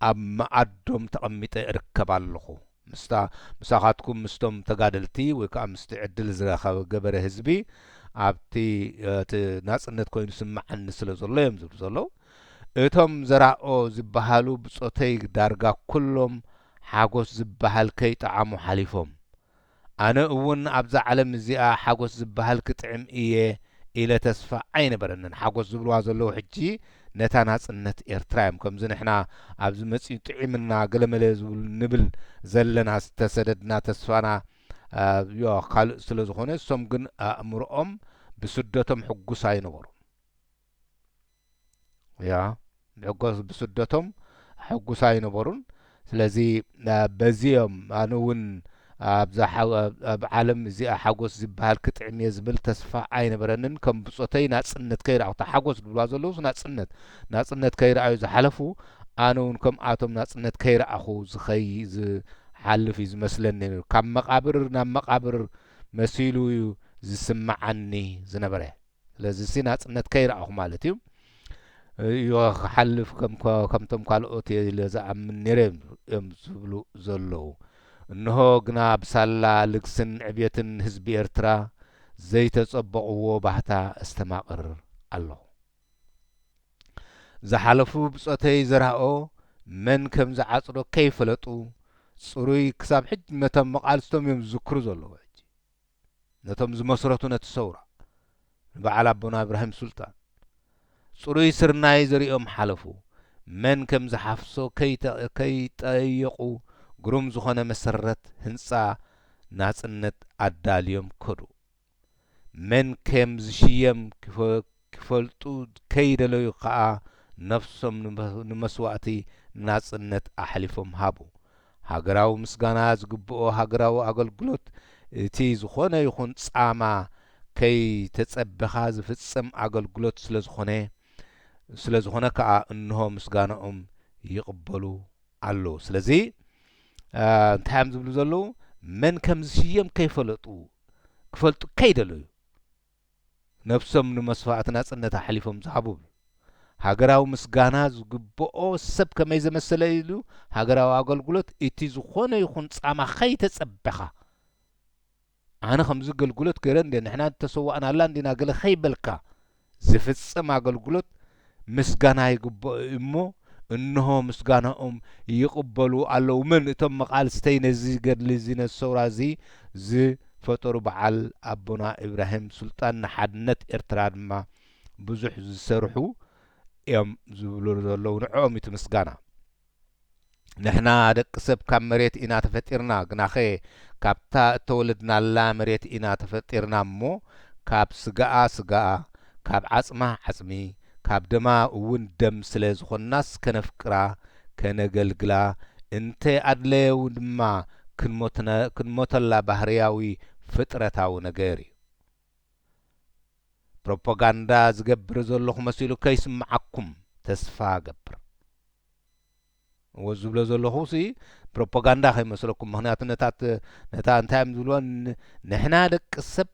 ኣብ መኣዶም ተቐሚጠ እርከብ ኣለኹ። ምስታ፣ ምሳኻትኩም ምስቶም ተጋደልቲ ወይ ከኣ ምስቲ ዕድል ዝረኸበ ገበረ ህዝቢ ኣብቲ፣ እ፣ እቲ ናጽነት ኮይኑ ስምዓኒ ስለ ዘሎ እዮም ዝብሉ ዘለዉ። እቶም ዘራኦ ዝበሃሉ ብጾተይ ዳርጋ ኩሎም ሓጎስ ዝበሃል ከይጠዓሙ ሓሊፎም። ኣነ እውን ኣብዛ ዓለም እዚኣ ሓጎስ ዝበሃል ክጥዕም እየ ኢለ ተስፋ ኣይነበረንን። ሓጎስ ዝብልዋ ዘለዉ ሕጂ ነታ ናጽነት ኤርትራ እዮም። ከምዚ ንሕና ኣብዚ መጺኡ ጥዒምና ገለመለ ዝብል ንብል ዘለና ዝተሰደድና ተስፋና፣ ዮ፣ ካልእ ስለ ዝኾነ፣ እሶም ግን ኣእምሮኦም ብስደቶም ሕጉስ ኣይነበሩን። ያ፣ ብሕጎስ ብስደቶም ሕጉስ ኣይነበሩን። ስለዚ፣ እ፣ በዚ እዮም ኣነ እውን ኣብዛ ሓ-፣ ኣብ፣ ኣብ ዓለም እዚኣ ሓጎስ ዝበሃል ክጥዕም እየ ዝብል ተስፋ ኣይነበረንን። ከም ብጾተይ ናጽነት ከይረኣኹ፣ እታ ሓጎስ ዝብልዋ ዘለዉስ ናጽነት፣ ናጽነት ከይረኣዩ ዝሓለፉ፣ ኣነ እውን ከምኣቶም ናጽነት ከይረኣኹ ዝኸይ-፣ ዝሓልፍ እዩ ዝመስለኒ ነይሩ። ካብ መቓብር ናብ መቓብር መሲሉ እዩ ዝስምዓኒ ዝነበረ። ስለዚ ሲ ናጽነት ከይረኣኹ ማለት እዩ። እዮ ክሓልፍ ከም፣ ከምቶም ካልኦት እየ ኢለ ዝኣምን ነይረ እዮም ዝብሉ ዘለዉ። እንሆ ግና ብሳላ ልግስን ዕብየትን ህዝቢ ኤርትራ ዘይተጸበቕዎ ባህታ እስተማቕር ኣለኹ። ዝሓለፉ ብጾተይ ዘራኦ መን ከም ዝዓጽዶ ከይፈለጡ፣ ጽሩይ ክሳብ ሕጂ ነቶም መቓልስቶም እዮም ዝዝክሩ ዘለዉ። ሕጂ ነቶም ዝመስረቱ ነቲ ሰውራ፣ ንበዓል ኣቦና እብራሂም ሱልጣን፣ ጽሩይ ስርናይ ዘሪኦም ሓለፉ። መን ከም ዝሓፍሶ ከይተ-፣ ከይጠየቑ፣ ግሩም ዝኾነ መሰረት ህንጻ ናጽነት ኣዳልዮም ከዱ። መን ከም ዝሽየም ክፈ-፣ ክፈልጡ ከይደለዩ ከኣ፣ ነፍሶም ንመ-፣ ንመስዋእቲ ናጽነት ኣሕሊፎም ሃቡ። ሃገራዊ ምስጋና ዝግብኦ ሃገራዊ ኣገልግሎት፣ እቲ ዝኾነ ይኹን ጻማ ከይተጸበኻ ዝፍጸም ኣገልግሎት ስለ ዝኾነ፣ ስለ ዝኾነ ከኣ፣ እንሆ ምስጋናኦም ይቕበሉ ኣለዉ። ስለዚ፣ እ፣ እንታይ እዮም ዝብሉ ዘለዉ? መን ከም ዝሽየም ከይፈለጡ፣ ክፈልጡ ከይደለዩ፣ ነፍሶም ንመስዋእቲ ናጽነት ኣሕሊፎም ዝሃቡ። ሃገራዊ ምስጋና ዝግብኦ ሰብ ከመይ ዘመሰለ ኢሉ፣ ሃገራዊ ኣገልግሎት እቲ ዝኾነ ይኹን ጻማ ከይተጸበኻ፣ ኣነ ከምዚ ኣገልግሎት ገይረ እንደ፣ ንሕና ዝተሰዋእናላ እንዲና ገለ ከይበልካ ዝፍጸም ኣገልግሎት ምስጋና ይግብኦ እሞ፣ እንሆ ምስጋናኦም ይቕበሉ ኣለዉ። መን? እቶም መቓልስተይ ነዚ ገድሊ እዚ፣ ነዚ ሰውራ እዚ ዝፈጠሩ በዓል ኣቦና ኢብራሂም ሱልጣን፣ ንሓድነት ኤርትራ ድማ ብዙሕ ዝሰርሑ እዮም ዝብሉ ዘለዉ። ንዕኦም እዩ እቲ ምስጋና። ንሕና ደቂ ሰብ ካብ መሬት ኢና ተፈጢርና፣ ግናኸ ካብታ እተወለድናላ መሬት ኢና ተፈጢርና እሞ፣ ካብ ስጋኣ ስጋኣ፣ ካብ ዓጽማ ዓጽሚ፣ ካብ ደማ እውን ደም ስለ ዝኾንናስ፣ ከነፍቅራ፣ ከነገልግላ፣ እንተ ኣድለየ እውን ድማ ክንሞትነ-፣ ክንሞተላ ባህርያዊ ፍጥረታዊ ነገር እዩ። ፕሮፓጋንዳ ዝገብር ዘለኹ መሲሉ ከይስምዓኩም ተስፋ እገብር። እዎ ዝብሎ ዘለኹ ሲ ፕሮፓጋንዳ ከይመስለኩም። ምኽንያቱ ነታ ት-፣ ነታ እንታይ እዮም ዝብልዋ? ን-፣ ንሕና ደቂ ሰብ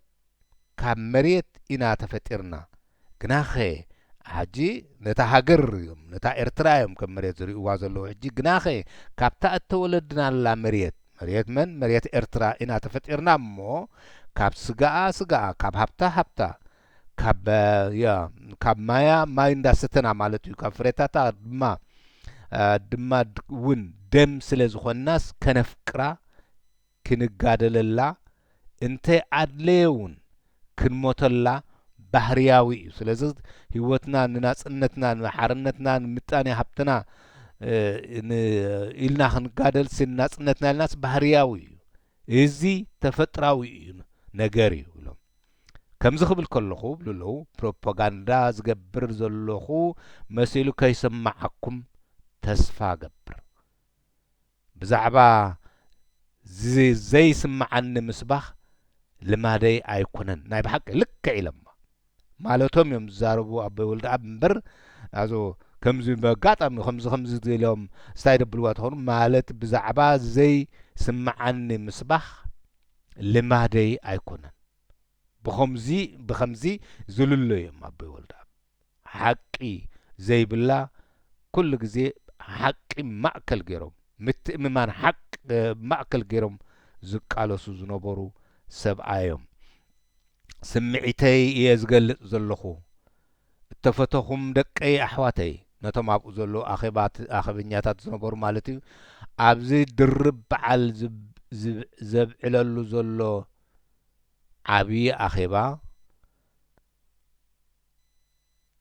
ካብ መሬት ኢና ተፈጢርና። ግናኸ፣ ሕጂ ነታ ሃገር እዮም፣ ነታ ኤርትራ እዮም ከም መሬት ዝርእይዋ ዘለዉ። ሕጂ ግናኸ፣ ካብታ እተወለድናላ መሬት፣ መሬት መን? መሬት ኤርትራ ኢና ተፈጢርና እሞ፣ ካብ ስጋኣ ስጋኣ፣ ካብ ሃብታ ሃብታ፣ ካብ፣ ያ፣ ካብ ማያ ማይ እንዳሰተና ማለት እዩ፣ ካብ ፍሬታታ ድማ፣ አ፣ ድማ ድ-፣ እውን ደም ስለ ዝኾንናስ ከነፍቅራ፣ ክንጋደለላ፣ እንተ ኣድለየ እውን ክንሞተላ ባህርያዊ እዩ። ስለዚ ህይወትና ንናጽነትና፣ ንሓርነትና፣ ንምጣኔ ሃብትና፣ እ፣ ን-፣ ኢልና ክንጋደልሲ ንናጽነትና ኢልናስ ባህርያዊ እዩ። እዚ ተፈጥራዊ እዩ፣ ነገር እዩ ኢሎም። ከምዚ ክብል ከለኹ ይብሉ ኣለዉ፣ ፕሮፓጋንዳ ዝገብር ዘለኹ መሲሉ ከይሰማዓኩም ተስፋ እገብር። ብዛዕባ ዝ-፣ ዘይስምዓኒ ምስባኽ ልማደይ ኣይኮነን። ናይ ብሓቂ ልክዕ ኢለማ። ማለቶም እዮም ዝዛረቡ ኣቦይ ወልደኣብ እምበር፣ ኣዞ ከምዚ በጋጣሚ ከምዚ ከምዚ ኢሎም ስታይ ደብልዋ ተኾኑ፣ ማለት ብዛዕባ ዘይስምዓኒ ምስባኽ ልማደይ ኣይኮነን። ብኸምዚ፣ ብኸምዚ ዝልሎ እዮም ኣቦይ ወልደኣብ። ሓቂ ዘይብላ፣ ኩሉ ግዜ ሓቂ ማእከል ገይሮም፣ ምትእምማን ሓቅ፣ እ፣ ማእከል ገይሮም ዝቃለሱ ዝነበሩ ሰብኣይ እዮም። ስምዒተይ እየ ዝገልጽ ዘለኹ። እተፈተኹም ደቀይ ኣሕዋተይ፣ ነቶም ኣብኡ ዘለዉ ኣኼባት-፣ ኣኼበኛታት ዝነበሩ ማለት እዩ፣ ኣብዚ ድርብ በዓል ዝብ-፣ ዝብ-፣ ዘብዕለሉ ዘሎ ዓብዪ ኣኼባ፣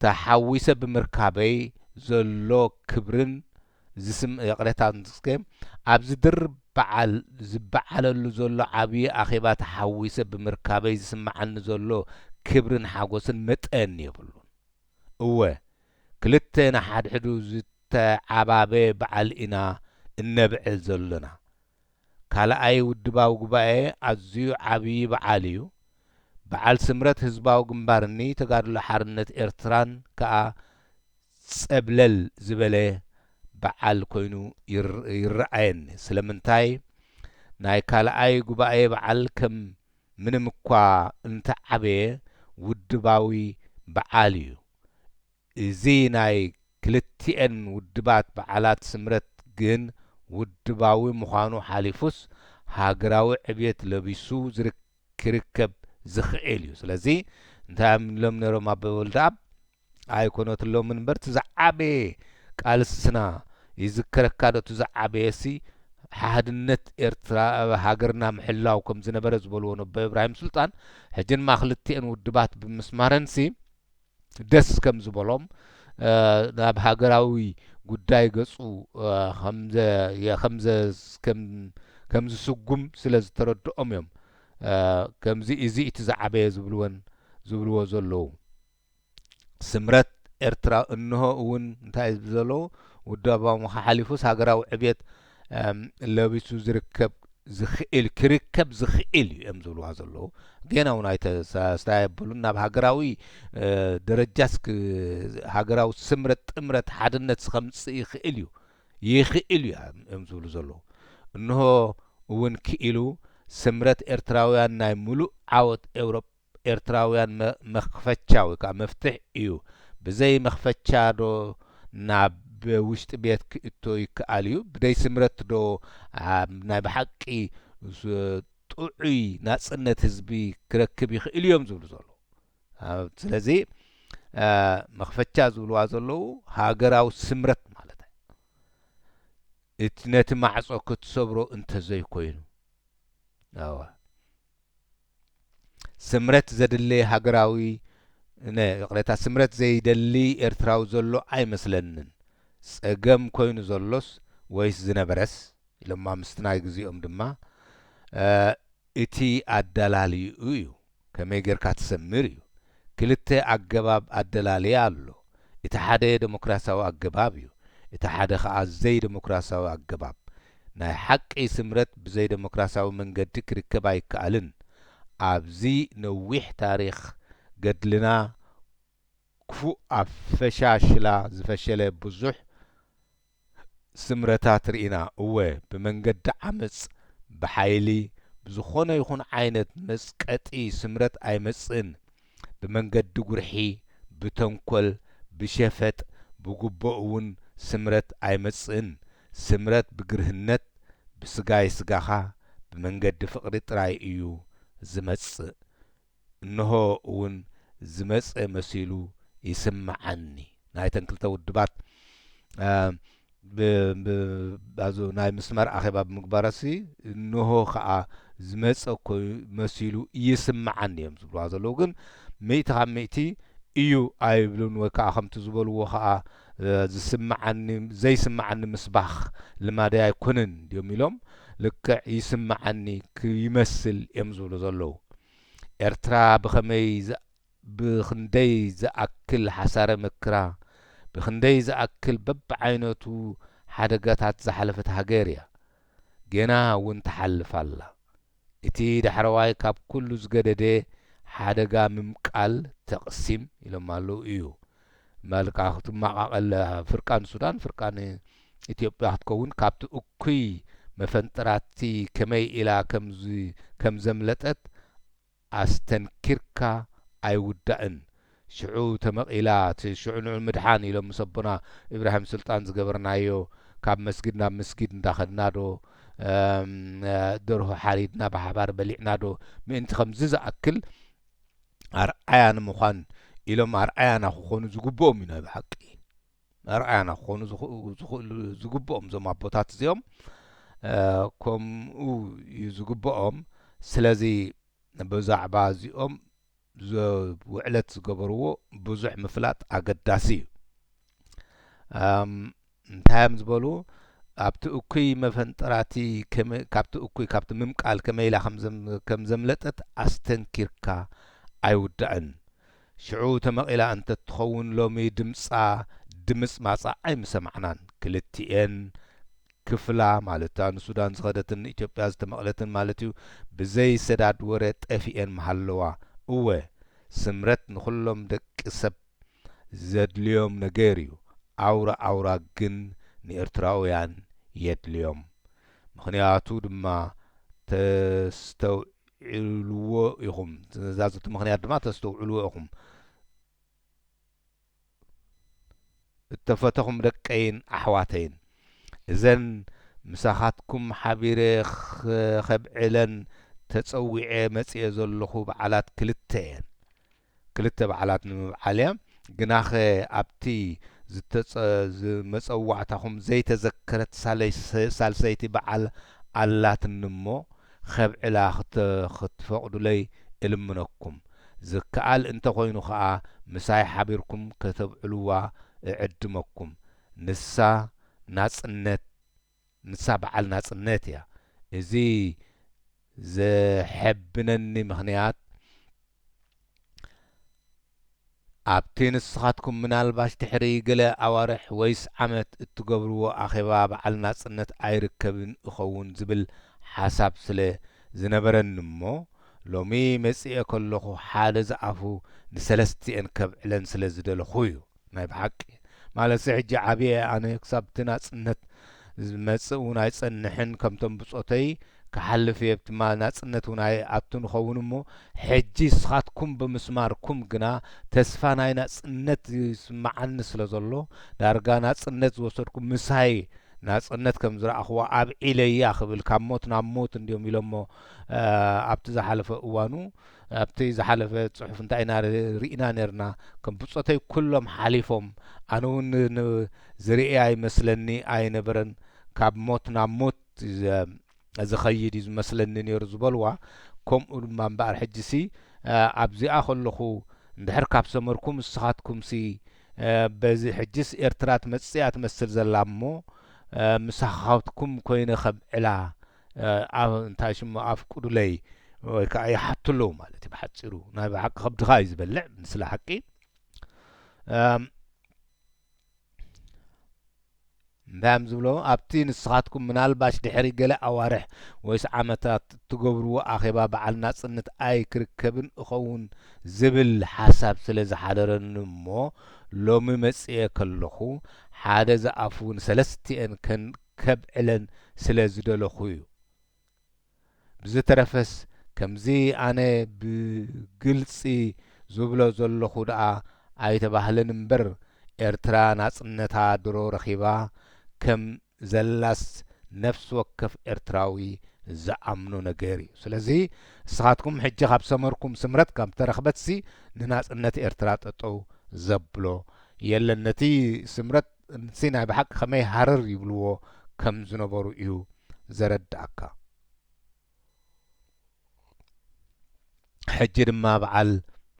ተሓዊሰ ብምርካበይ ዘሎ ክብርን ዝስም-፣ ይቕሬታ ንስኬ፣ ኣብዚ ድርብ በዓል ዝበዓለሉ ዘሎ ዓብዪ ኣኼባ ተሓዊሰ ብምርካበይ ዝስምዓኒ ዘሎ ክብርን ሓጎስን መጠን የብሉን። እወ፣ ክልተ ንሓድሕዱ ዝተዓባበየ በዓል ኢና እነብዕል ዘለና። ካልኣይ ውድባዊ ጉባኤ ኣዝዩ ዓብዪ በዓል እዩ። በዓል ስምረት ህዝባዊ ግንባርኒ ተጋድሎ ሓርነት ኤርትራን ከኣ ጸብለል ዝበለ በዓል ኮይኑ ይር-፣ ይረኣየኒ። ስለምንታይ? ናይ ካልኣይ ጉባኤ በዓል ከም ምንም እኳ እንተዓበየ ውድባዊ በዓል እዩ። እዚ ናይ ክልቲኤን ውድባት በዓላት ስምረት ግን ውድባዊ ምዃኑ ሓሊፉስ ሃገራዊ ዕብየት ለቢሱ ዝርክ-፣ ክርከብ ዝኽእል እዩ። ስለዚ እንታይ እዮም ኢሎም ነይሮም ኣቦይ ወልደኣብ? ኣይኮነትሎምን እምበር፣ እቲ ዝዓበየ ቃልስና ይዝከረካ ዶ? እቲ ዝዓበየሲ ሓድነት ኤርትራ፣ ሃገርና ምሕላው ከም ዝነበረ ዝበልዎ ነቦ እብራሂም ሱልጣን፣ ሕጂ ድማ ክልቲኤን ውድባት ብምስማረንሲ ደስ ከም ዝበሎም፣ እ፣ ናብ ሃገራዊ ጉዳይ ገጹ፣ እ፣ ከም ዘ-፣ የ-፣ ከም ዘ-፣ ከም፣ ከም ዝስጉም ስለ ዝተረድኦም እዮም፣ እ፣ ከምዚ እዚ እቲ ዝዓበየ ዝብልወን፣ ዝብልዎ ዘለዉ። ስምረት ኤርትራ እንሆ እውን እንታይ እዩ ዘለዉ? ውዳባዊ ሓሊፉስ ሃገራዊ ዕብየት፣ እም፣ ለቢሱ ዝርከብ ዝኽእል፣ ክርከብ ዝኽእል እዩ እዮም ዝብልዋ ዘለዉ። ጌና እውን ኣይተስታየብሉን። ናብ ሃገራዊ፣ እ፣ ደረጃስ ክ-፣ ሃገራዊ ስምረት፣ ጥምረት፣ ሓድነት ከምጽእ ይኽእል እዩ፣ ይኽእል እዩ እዮም ዝብሉ ዘለዉ። እንሆ እውን ክኢሉ ስምረት ኤርትራውያን ናይ ምሉእ ዓወት ኤውሮጳ ኤርትራውያን መ-፣ መኽፈቻ ወይ ከኣ መፍትሕ እዩ። ብዘይ መኽፈቻ ዶ ናብ ውሽጢ ቤት ክእቶ ይከኣል እዩ? ብደይ ስምረት ዶ፣ ኣ፣ ናይ ብሓቂ ስ-፣ ጥዑይ ናጽነት ህዝቢ ክረክብ ይኽእል እዮም ዝብሉ ዘለዉ? ኣ፣ ስለዚ፣ ኣ፣ መኽፈቻ ዝብልዋ ዘለዉ ሃገራዊ ስምረት ማለት እዩ። እቲ ነቲ ማዕጾ ክትሰብሮ እንተዘይኮይኑ፣ ኣዋ። ስምረት ዘድሊ ሃገራዊ፣ ነ-፣ ይቕሬታ፣ ስምረት ዘይደሊ ኤርትራዊ ዘሎ ኣይመስለንን። ጸገም ኮይኑ ዘሎስ ወይስ ዝነበረስ? ኢሎማ ምስቲ ናይ ግዜኦም ድማ፣ እ፣ እቲ ኣደላልይኡ እዩ። ከመይ ጌርካ ትሰምር እዩ። ክልተ ኣገባብ ኣደላልያ ኣሎ። እቲ ሓደ ደሞክራስያዊ ኣገባብ እዩ። እቲ ሓደ ኸኣ ዘይደሞክራስያዊ ኣገባብ። ናይ ሓቂ ስምረት ብዘይደሞክራስያዊ መንገዲ ክርከብ ኣይከኣልን። ኣብዚ ነዊሕ ታሪኽ ገድልና ክፉእ ኣፈሻሽላ ዝፈሸለ ብዙሕ ስምረታት ርኢና። እወ፣ ብመንገዲ ዓመጽ፣ ብሓይሊ፣ ብዝኾነ ይኹን ዓይነት መጽቀጢ ስምረት ኣይመጽእን። ብመንገዲ ጉርሒ፣ ብተንኮል፣ ብሸፈጥ፣ ብጉቦ እውን ስምረት ኣይመጽእን። ስምረት ብግርህነት፣ ብስጋይ ስጋኻ፣ ብመንገዲ ፍቕሪ ጥራይ እዩ ዝመጽእ። እንሆ እውን ዝመጸ መሲሉ ይስምዓኒ። ናይተን ክልተ ውድባት፣ እ፣ ብ- ብ- ኣዞ ናይ ምስማር ኣኼባ ብምግባራሲ እንሆ ከኣ ዝመጸ እኮ መሲሉ ይስምዓኒ እዮም ዝብልዋ ዘለዉ። ግን ሚእቲ ካብ ሚእቲ እዩ ኣይብሉን፣ ወይ ከኣ ከምቲ ዝበልዎ ከኣ፣ እ፣ ዝስምዓኒ ዘይስምዓኒ ምስባኽ ልማደይ ኣይኮነን ድዮም ኢሎም፣ ልክዕ ይስምዓኒ ክይመስል እዮም ዝብሉ ዘለዉ። ኤርትራ ብኸመይ ዝ- ብኽንደይ ዝኣክል ሓሳረ መክራ፣ ብኽንደይ ዝኣክል በብዓይነቱ ሓደጋታት ዝሓለፈት ሃገር እያ። ጌና እውን ትሓልፍ ኣላ። እቲ ዳሕረዋይ ካብ ኩሉ ዝገደደ ሓደጋ ምምቃል ተቕሲም ኢሎም ኣለዉ እዩ። ማልካ ክትመቓቐል ፍርቃን ሱዳን፣ ፍርቃን ኢትዮጵያ ክትከውን ካብቲ እኩይ መፈንጠራቲ ከመይ ኢላ ከምዚ-፣ ከም ዘምለጠት ኣስተንኪርካ ኣይውዳእን። ሽዑ ተመቒላ፣ እቲ ሽዑ ንዑ ምድሓን ኢሎም ምስ ኣቦና ኢብራሂም ሱልጣን ዝገበርናዮ፣ ካብ መስጊድ ናብ መስጊድ እንዳኸድና ዶ፣ እም፣ ደርሆ ሓሪድና ብሓባር በሊዕና ዶ፣ ምእንቲ ከምዚ ዝኣክል ኣርኣያ ንምዃን ኢሎም ኣርኣያና ክኾኑ ዝግብኦም እዩ ናይ ብሓቂ። ኣርኣያና ክኾኑ ዝኽኡ-፣ ዝኽእሉ፣ ዝግብኦም እዞም ኣቦታት እዚኦም፣ እ፣ ከምኡ እዩ ዝግብኦም። ስለዚ ብዛዕባ እዚኦም ዘ-፣ ውዕለት ዝገበርዎ ብዙሕ ምፍላጥ ኣገዳሲ እዩ። እም፣ እንታይ እዮም ዝበሉ? ኣብቲ እኩይ መፈንጠራቲ ከመ-፣ ካብቲ እኩይ፣ ካብቲ ምምቃል ከመይ ኢላ ከም ዘም-፣ ከም ዘምለጠት ኣስተንኪርካ ኣይውዳእን። ሽዑ ተመቒላ እንተትኸውን ሎሚ ድምጻ ድምጽ ማጻ ኣይምሰማዕናን። ክልቲኤን ክፍላ ማለት እታ ንሱዳን ዝኸደትን ንኢትዮጵያ ዝተመቕለትን ማለት እዩ፣ ብዘይ ሰዳድ ወረ ጠፊኤን ምሃለዋ። እወ፣ ስምረት ንኹሎም ደቂ ሰብ ዘድልዮም ነገር እዩ። ኣውራ ኣውራ ግን ንኤርትራውያን የድልዮም። ምኽንያቱ ድማ ተስተውዕልዎ ኢኹም። ነዛ ዝቲ ምኽንያት ድማ ተስተውዕልዎ ኢኹም። እተፈተኹም ደቀይን ኣሕዋተይን፣ እዘን ምሳኻትኩም ሓቢረ ኸ-፣ ኸብዕለን ተጸዊዐ መጺኤ ዘለኹ በዓላት ክልተ እየን። ክልተ በዓላት ንምብዓል እያ። ግናኸ ኣብቲ ዝተጸ-፣ ዝ-፣ መጸዋዕታኹም ዘይተዘከረት ሳለይ-፣ ሳልሰይቲ በዓል ኣላትኒ እሞ፣ ኸብዕላ ክተ-፣ ክትፈቕዱለይ እልምነኩም። ዝከኣል እንተኾይኑ ኸኣ ምሳይ ሓቢርኩም ከተብዕልዋ እዕድመኩም። ንሳ ናጽነት፣ ንሳ በዓል ናጽነት እያ። እዚ ዘሐብነኒ ምኽንያት፣ ኣብቲ ንስኻትኩም ምናልባሽ ድሕሪ ገለ ኣዋርሕ ወይስ ዓመት እትገብርዎ ኣኼባ በዓል ናጽነት ኣይርከብን እኸውን ዝብል ሓሳብ ስለ ዝነበረኒ እሞ፣ ሎሚ መጺኤ ከለኹ ሓደ ዝኣፉ ንሰለስቲኤን ከብዕለን ስለ ዝደለኹ እዩ። ናይ ብሓቂ ማለትሲ፣ ሕጂ ዓብየ ኣነ ክሳብ እቲ ናጽነት ዝመጽእ እውን ኣይጸንሕን፣ ከምቶም ብጾተይ ክሓልፍ እየ፣ ኣብቲ ማ-፣ ናጽነት እውን ኣይኣቱን እኸውን እሞ፣ ሕጂ ንስኻትኩም ብምስማርኩም ግና ተስፋ ናይ ናጽነት ይስምዓኒ ስለ ዘሎ፣ ዳርጋ ናጽነት ዝወሰድኩ ምሳይ ናጽነት ከም ዝረኣኽዋ ኣብዒለያ ክብል፣ ካብ ሞት ናብ ሞት እንድዮም ኢሎሞ፣ እ፣ ኣብቲ ዝሓለፈ እዋኑ፣ ኣብቲ ዝሓለፈ ጽሑፍ እንታይ ኢና ር-፣ ርኢና ነርና? ከም ብጾተይ ኩሎም ሓሊፎም፣ ኣነ እውን ን-፣ ን-፣ ዝርእያ ይመስለኒ ኣይነበረን፣ ካብ ሞት ናብ ሞት ዘ-፣ ዝኸይድ እዩ ዝመስለኒ ነይሩ ዝበልዋ። ከምኡ ድማ እምበኣር ሕጂሲ፣ እ፣ ኣብዚኣ ከለኹ እንድሕር ካብ ሰመርኩም ንስኻትኩምሲ፣ እ፣ በዚ ሕጂስ ኤርትራ ትመጽእ እያ ትመስል ዘላ እሞ፣ እ፣ ምሳኻትኩም ኮይነ ከብዕላ፣ እ፣ ኣብ-፣ እንታይ ሽሙ ኣፍቅዱለይ ወይ ከኣ ይሓቱ ኣለዉ ማለት እዩ። ብሓጺሩ ናይ ብሓቂ ከብድኻ እዩ ዝበልዕ፣ ንስለ ሓቂ። እም፣ እንታይ እዮም ዝብሎ? ኣብቲ ንስኻትኩም ምናልባሽ ድሕሪ ገለ ኣዋርሕ ወይስ ዓመታት እትገብርዎ ኣኼባ በዓል ናጽነት ኣይክርከብን እኸውን ዝብል ሓሳብ ስለ ዝሓደረኒ እሞ፣ ሎሚ መጽኤ ከለኹ፣ ሓደ ዝኣፉ ንሰለስቲኤን ከን-፣ ከብዕለን ስለ ዝደለኹ እዩ። ብዝተረፈስ፣ ከምዚ ኣነ ብግልጺ ዝብሎ ዘለኹ ደኣ ኣይተባህለን እምበር፣ ኤርትራ ናጽነታ ድሮ ረኺባ ከም ዘላስ ነፍሲ ወከፍ ኤርትራዊ ዝኣምኖ ነገር እዩ። ስለዚ፣ ንስኻትኩም ሕጂ ካብ ሰመርኩም ስምረት ካብ ተረኽበትሲ፣ ንናጽነት ኤርትራ ጠጠው ዘብሎ የለን። ነቲ ስምረት ንሲ ናይ ብሓቂ ከመይ ሃረር ይብልዎ ከም ዝነበሩ እዩ ዘረድኣካ። ሕጂ ድማ በዓል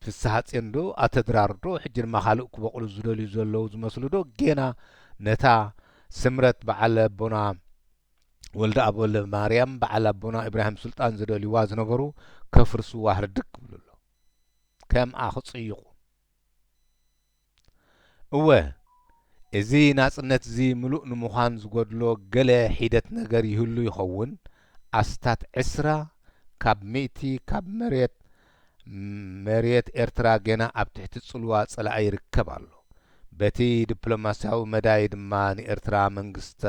ፍስሃጽዮን ዶ ኣተድራር ዶ፣ ሕጂ ድማ ካልእ ክበቕሉ ዝደልዩ ዘለዉ ዝመስሉ ዶ፣ ጌና ነታ ስምረት በዓል ኣቦና ወልደ ኣብ ወልደ ማርያም በዓል ኣቦና ኢብራሂም ሱልጣን ዝደልይዋ ዝነበሩ ከፍርስዋ ህርድግ ክብሉ ኣሎ። ከምኣ ክጽይቑ። እወ፣ እዚ ናጽነት እዚ ምሉእ ንምዃን ዝጎድሎ ገለ ሒደት ነገር ይህሉ ይኸውን። ኣስታት ዕስራ ካብ ሚእቲ ካብ መሬት፣ መሬት ኤርትራ ገና ኣብ ትሕቲ ጽልዋ ጸላኢ ይርከብ ኣሎ። በቲ ዲፕሎማስያዊ መዳይ ድማ ንኤርትራ መንግስታ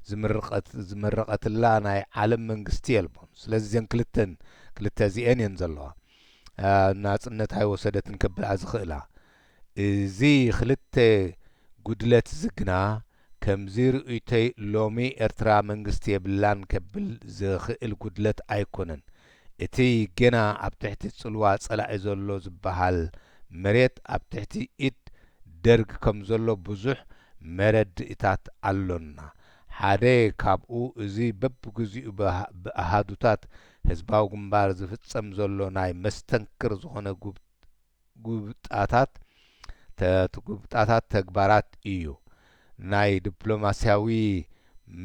ዝምርቐት-፣ ዝመረቐትላ ናይ ዓለም መንግስቲ የልቦን። ስለዚ እዘን ክልተን፣ ክልተ እዚኤን እየን ዘለዋ። አ፣ ናጽነት ኣይወሰደትን ከብላ ዝኽእላ። እዚ ክልተ ጉድለት እዚ ግና፣ ከምዚ ርእይቶይ ሎሚ ኤርትራ መንግስቲ የብላን ከብል ዝኽእል ጉድለት ኣይኮነን። እቲ ገና ኣብ ትሕቲ ጽልዋ ጸላኢ ዘሎ ዝበሃል መሬት ኣብ ትሕቲ ኢድ ደርግ ከም ዘሎ ብዙሕ መረድእታት ኣሎና። ሓደ ካብኡ እዚ በብግዚኡ ብህ-፣ ብኣሃዱታት ህዝባዊ ግንባር ዝፍጸም ዘሎ ናይ መስተንክር ዝኾነ ጉብ-፣ ጉብጣታት፣ ተ-፣ ጉብጣታት ተግባራት እዩ። ናይ ዲፕሎማስያዊ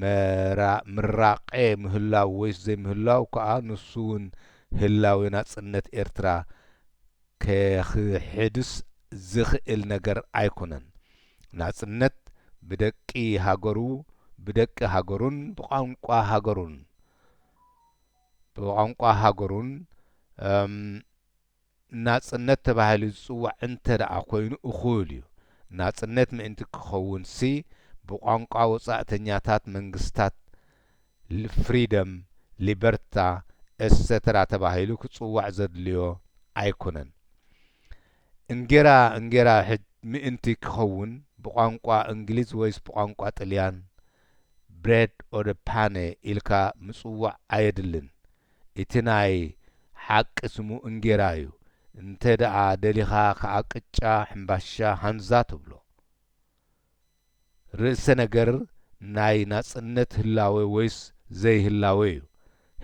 መራ-፣ ምራቐ ምህላው ወይስ ዘይምህላው ከኣ ንሱ እውን ህላዌ ናጽነት ኤርትራ ከኽሕድስ ዝኽእል ነገር ኣይኮነን። ናጽነት ብደቂ ሃገሩ፣ ብደቂ ሃገሩን ብቋንቋ ሃገሩን፣ ብቋንቋ ሃገሩን፣ እም፣ ናጽነት ተባሂሉ ዝጽዋዕ እንተ ደኣ ኮይኑ እኹል እዩ። ናጽነት ምእንቲ ክኸውንሲ ብቋንቋ ወጻእተኛታት መንግስታት ል-፣ ፍሪደም፣ ሊበርታ፣ ኤትሰተራ ተባሂሉ ክጽዋዕ ዘድልዮ ኣይኮነን። እንጌራ፣ እንጌራ ሕጅ ምእንቲ ክኸውን ብቋንቋ እንግሊዝ ወይስ ብቋንቋ ጥልያን፣ ብሬድ ኦደ ፓነ ኢልካ ምጽዋዕ ኣየድልን። እቲ ናይ ሓቂ ስሙ እንጌራ እዩ። እንተ ደኣ ደሊኻ ከኣ ቅጫ፣ ሕምባሻ፣ ሃንዛ ትብሎ። ርእሰ ነገር ናይ ናጽነት ህላዌ ወይስ ዘይህላዌ እዩ።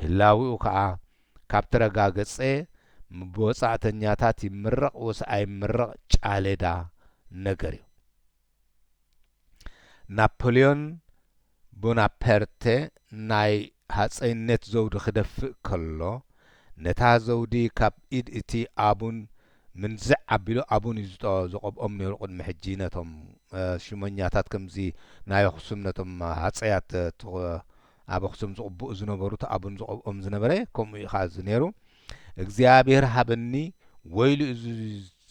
ህላዌኡ ከኣ ካብ ተረጋገጸ፣ ብወጻእተኛታት ይምረቕ ወይስ ኣይምረቕ ጫሌዳ ነገር እዩ። ናፖልዮን ቦናፐርተ ናይ ሃጸይነት ዘውዲ ክደፍእ ከሎ፣ ነታ ዘውዲ ካብ ኢድ እቲ ኣቡን ምንዝዕ ኣቢሉ፣ ኣቡን እዩ ዝጠ-፣ ዘቐብኦም ነይሩ ቅድሚ ሕጂ ነቶም፣ እ፣ ሽመኛታት ከምዚ ናይ ኣኽሱም ነቶም ሃጸያት፣ እ፣ ትኸ-፣ ኣብ ኣኽሱም ዝቕብኡ ዝነበሩ እቲ ኣቡን ዘቐብኦም ዝነበረ፣ ከምኡ እዩ ኸዓ እዚ ነይሩ። እግዚኣብሔር ሃበኒ፣ ወይሉ እዚ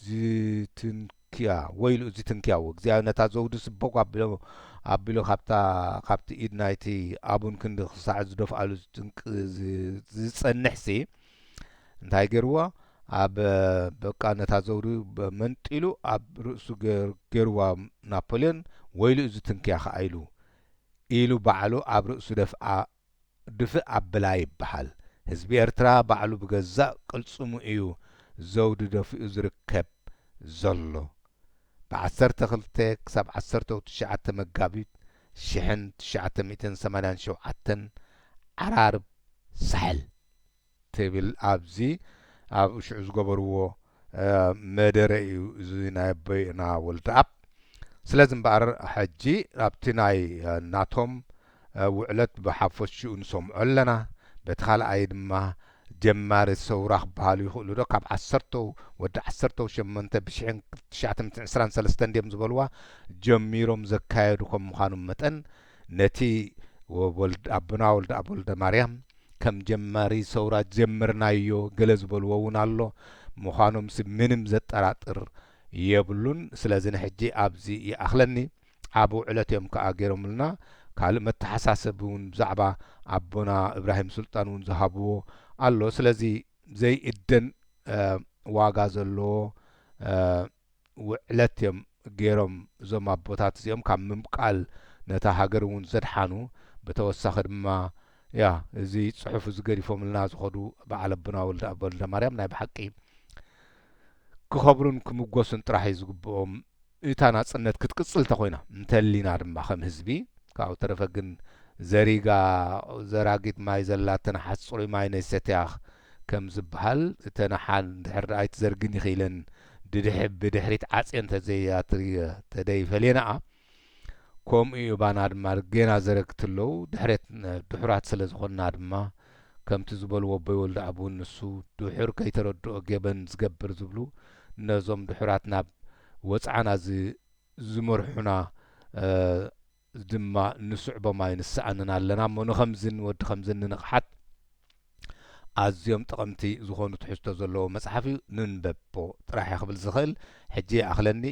ዝትንክያ፣ ወይሉ እዚ ትንክያዎ። እግዚኣብሔር ነታ ዘውዲ ስበጓ ኣቢሎ፣ ኣቢሎ ካብታ፣ ካብቲ ኢድ ናይቲ ኣቡን ክንዲ ክሳዕ ዝደፍኣሉ ዝትንክ-፣ ዝ-፣ ዝጸንሕሲ፣ እንታይ ገይርዎ? ኣብ፣ በቃ ነታ ዘውዲ በ-፣ መንጢሉ ኣብ ርእሱ ገር-፣ ገይርዋ ናፖልዮን፣ ወይሉ እዚ ትንክያ ኸዓ ኢሉ፣ ኢሉ ባዕሉ ኣብ ርእሱ ደፍኣ፣ ድፍእ ኣብላ ይበሃል። ህዝቢ ኤርትራ ባዕሉ ብገዛእ ቅልጽሙ እዩ ዘውዲ ደፊኡ ዝርከብ ዘሎ። ብዓሰርተ ክልተ ክሳብ ዓሰርተ ትሽዓተ መጋቢት ሽሕን ትሽዓተ ሚእትን ሰማንያን ሸውዓተን ዓራርብ ሳሕል ትብል ኣብዚ ኣብ ሽዑ ዝገበርዎ፣ እ፣ መደረ እዩ እዚ ናይ ኣቦና ወልደኣብ። ስለዚ እምበኣር ሕጂ ኣብቲ ናይ፣ እ፣ ናቶም፣ እ፣ ውዕለት ብሓፈሽኡ ንሰምዖ ኣለና። በቲ ካልኣይ ድማ ጀማሪ ሰውራ ክበሃሉ ይኽእሉ ዶ? ካብ ዓሰርተ፣ ወዲ ዓሰርተ ሸሞንተ ብሽሕን ትሽዓተ ሚእትን ዕስራን ሰለስተን ድዮም ዝበልዋ ጀሚሮም ዘካየዱ ከም ምዃኖም መጠን፣ ነቲ ወ-፣ ወልድ-፣ ኣቦና ወልደኣብ ወልደማርያም ከም ጀማሪ ሰውራ ጀመርናዮ ገለ ዝበልዎ እውን ኣሎ። ምዃኖምሲ ምንም ዘጠራጥር የብሉን። ስለዚ ንሕጂ ኣብዚ ይኣኽለኒ። ዓቢ ውዕለት እዮም ከኣ ገይሮምልና። ካልእ መተሓሳሰቢ እውን ብዛዕባ ኣቦና እብራሂም ሱልጣን እውን ዝሃብዎ ኣሎ። ስለዚ ዘይእደን፣ እ፣ ዋጋ ዘለዎ፣ እ፣ ውዕለት እዮም ገይሮም እዞም ኣቦታት እዚኦም ካብ ምምቃል ነታ ሃገር እውን ዘድሓኑ። ብተወሳኺ ድማ፣ ያ፣ እዚ ጽሑፍ እዚ ገዲፎምልና ዝኸዱ በዓል ኣቦና ወልደኣብ ወልደማርያም ናይ ብሓቂ ክኸብሩን ክምጎሱን ጥራሕ እዩ ዝግብኦም። እታ ናጽነት ክትቅጽል እንተኾይና፣ እንተሊና ድማ ከም ህዝቢ፣ ካብኡ ተረፈ ግን ዘሪጋ ዘራጊት ማይ ዘላ ተነሓስ ጽሩይ ማይ ነይሰትያ ከም ዝበሃል፣ እተን ሓን ድሕር ኣይትዘርግን ይኽእለን፣ ድድሕ-፣ ብድሕሪት ዓጽየን ተዘያትርየ ተደይፈልየንኣ፣ ከምኡ እዩ ባና ድማ ጌና ዘረግት ኣለዉ። ድሕሬት-፣ ድሑራት ስለ ዝኾንና ድማ፣ ከምቲ ዝበልዎ ኣቦይ ወልደኣብ እውን ንሱ፣ ድሑር ከይተረድኦ ገበን ዝገብር ዝብሉ፣ ነዞም ድሑራት ናብ ወጽዓና ዝ-፣ ዝመርሑና፣ እ፣ ድማ ንስዕቦም ኣይንስኣንን ኣለና እሞ፣ ንኸምዝን ወዲ ኸምዝን ንንቕሓት ኣዝዮም ጠቐምቲ ዝኾኑ ትሕዝቶ ዘለዎ መጽሓፍ እዩ። ንንበቦ ጥራሕ እየ ክብል ዝኽእል። ሕጂ ይኣኽለኒ።